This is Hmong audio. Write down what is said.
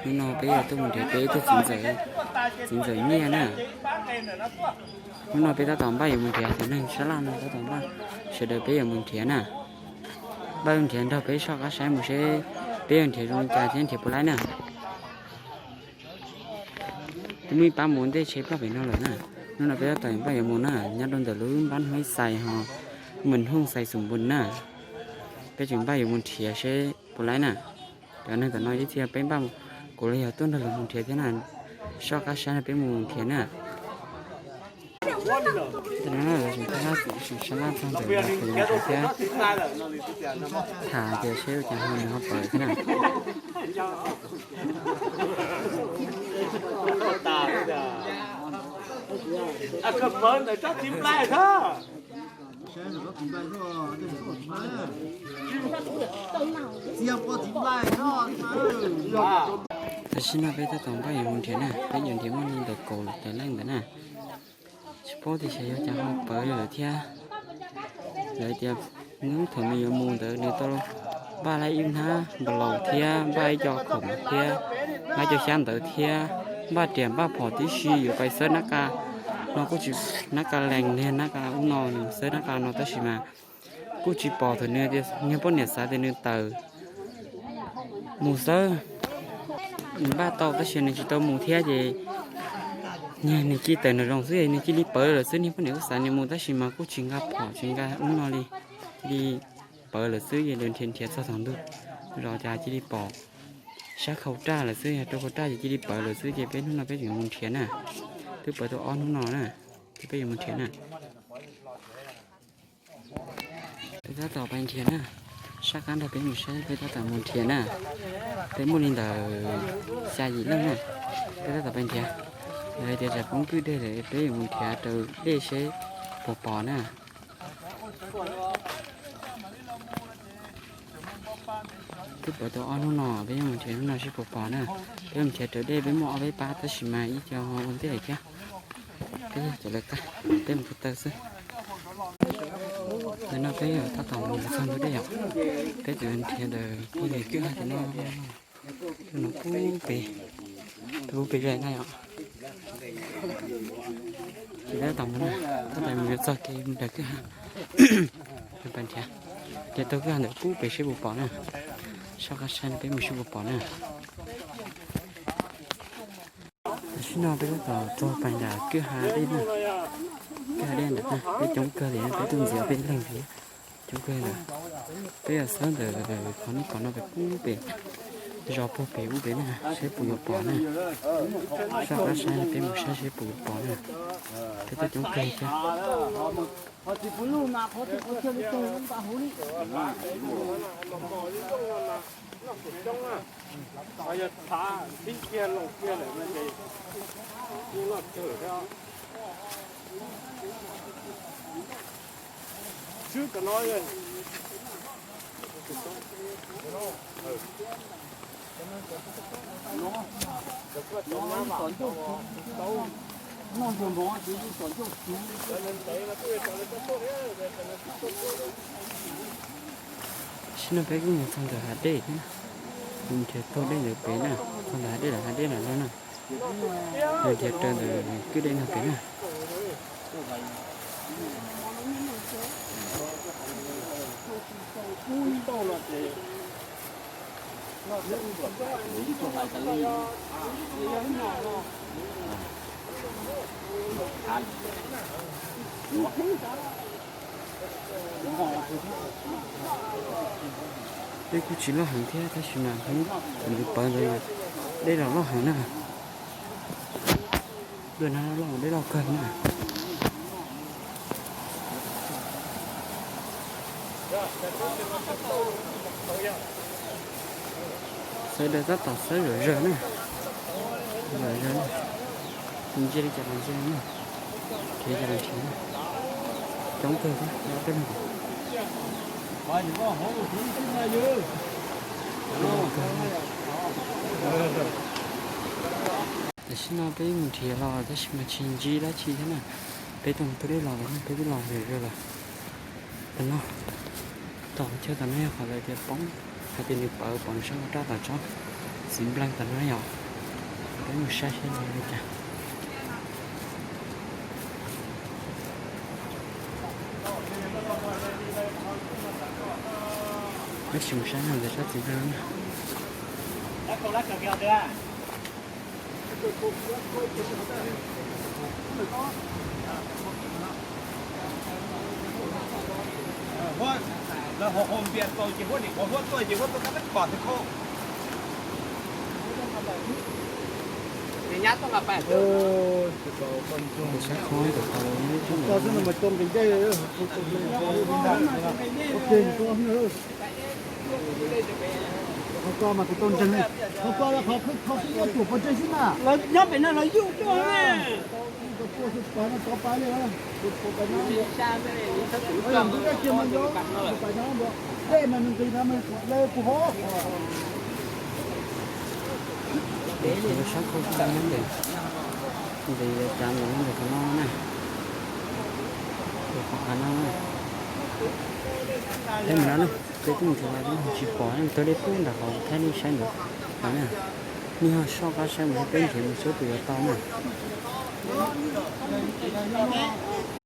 Hnub no peb yuav tuaj mus nrhiav peb ib tug txiv ntxawm, txiv ntxawm Nyiaj na. Hnub no peb tab tom npaj yuav mus nrhiav tus neeg sab laj no, tab tom npaj, sawv daws peb yuav mus nrhiav na. Npaj yuav nrhiav nrog peb soj qab saib mus seb peb yuav nrhiav zoo li cas thiab nrhiav puas laib na. Twb muaj ib pab mus ntej tsheb ploj pem no lawm na. Hnub no peb tab tom npaj yuav mus na, nyob rau ntawm lub npab Huib Xais ho Mws Hooj Xais Xum Npus na. Peb tseem npaj yuav mus nrhiav seb puas laib na. Cov neeg tom no ib txhia peb npaj, kuv los yog tuaj nrog lawv mus nrhiav thiab na. Soj qab saib no peb mus nrhiav na. Tam no na, lawv tseem sab laj txog ntawm thiab tham tias seb ua cas ho nws ho pawv thiab na. Tam sim no peb tab tom npaj yuav mus nrhiav na, peb yuav nrhiav muaj li ntawm kaum tawm leej ntawd na. Tsis paub tias xyov yuav cas ho pawv li lawm thiab. Lawv tias hnub thaum nws yuav mus ntawd nws tau npaj lawm ib hnab npau laus thiab npaj ib co khoom thiab npaj ib co xyab ntawv thiab npaj riam npaj phom tib si yuav pais xawb nab qa no kuj tsis, nab qa lees niag nab qa ub no nws xawb nab qa no tab sis mas kuj tsis pom thaum nws tias niag poj niam xav tias nws tawm mus xawb, nws npaj tau tab sis nws tsis tau mus thiab ces niag nws cia li tawm nraum zoov xwb nws cia li pawv lawm xwb. Niag poj niam kuj xav nws mus tab sis mas kuj tsis nqa phom tsis nqa ub no li, cia li pawv lawm xwb. Ces lawv nrhiav nrhiav txog thaum ntug zos cas cia li pom sab khau raj lawm xwb, yog rau khau raj ces cia li pawv lawm xwb. Ces peb hnub no peb tseem mus nrhiav na, twb pawv tau ob hnub no na, ces peb yuav mus nrhiav na. Peb tab tom pais nrhiav na, sab qab nrog peb mus saib, peb tab tom mus nrhiav na. Peb muaj li ntawm xya yim leej na, peb tab tom pais nrhiav. Lawv hais tias tsam poob kwj dej lawm peb yuav mus nrhiav raws dej seb puas pom na. Twb pawv tau ob hnub no, peb yuav mus nrhiav hnub no seb puas pom na. Peb mus nrhiav raws dej peb muaj ob peb pab tab sis mas ib co ua ntej lawm thiab. Peb cov lawv qab, peb mus tus taw xwb. Ntawm no peb tab tom mus txog ntug dej yom. Peb tseem nrhiav ntawm pug kwj ha tim no, no pub pem, pub pem zais na yom. Ces peb tab tom mus na, tab tom mus yuav txog kev mus nram kwj ha. Peb nrhiav, nrhiav tau kwj ha ntawm pub pem seb puas pom na. Soj qab saib no peb mus seb puas pom na. Tam sim no peb tab tom txog pais nram kwj ha dej na, kwj ha dej ntawm na, peb coob kawg li, peb tuaj ntxias peb leeg li, coob kawg ntawd. Peb yuav xawb ntawm qhov nej pom no pem pub pem, zos puag pem ub pem na, seb puas yuav pom na. Soj qab saib peb mus saib seb puas yuav pom na. Peb tuaj coob kawg thiab. Tam sim no peb kuj mus txog ntawm hav dej thiab na, mus nrhiav taug dej ntawd pem na, txog ntawm hav dej lawm, hav dej lawm no na. Mus nrhiav raws ntawm kwj dej no pem na. Dej kuj tsis loj heev thiab tab sis mas hnub nws pawv ntawd dej los loj heev na. Dej no loj, dej loj kawg na. Sawv daws tab tom xawb zom zaws na, zom zaws na, ntsia li cas los ntsia na, nrhiav cas los nrhiav na, coob kawg thiab ob peb leeg. Tam sim no peb mus nrhiav los tab sis mas tsis ntsib dab tsi thiab na, peb tuaj mus taug dej los lawm, peb twb los zom zaws lawm. Tam no, tom chaw tom no yog qhov lawv tias poob, hais tias nws pawv poob sab raj tom tsob. Txiv npleeg tom no yom, peb mus saib saib li cas. Peb sim mus saib ntawm sab txiv npleeg na. Sab khob ntawm qhov los yeej tseem Qhov ko mas kuv tau ntseeg li. Qhov ko yog qhov khwb kho xwb, yuav tuam pov tseg xwb mas. Lawv nyob pem no lawv yuj tuaj na. Tua xwb pas no tov pas li. Ua yog ntu dej kiag mas nco, pas no nco. Dej mas nws nqis no mas lawv puas hov. Sab khob sab nyob ntawm, nqis cav ntawm no ntawm qhov no na. Qhov av no na. Peb mus no na, peb twb mus tsis tau, tsis pom na, taug dej pub nram hauv Thaib Lij saib ntawd na. Nej ho soj qab saib mus, peb nrhiav mus saib puas yuav tau na.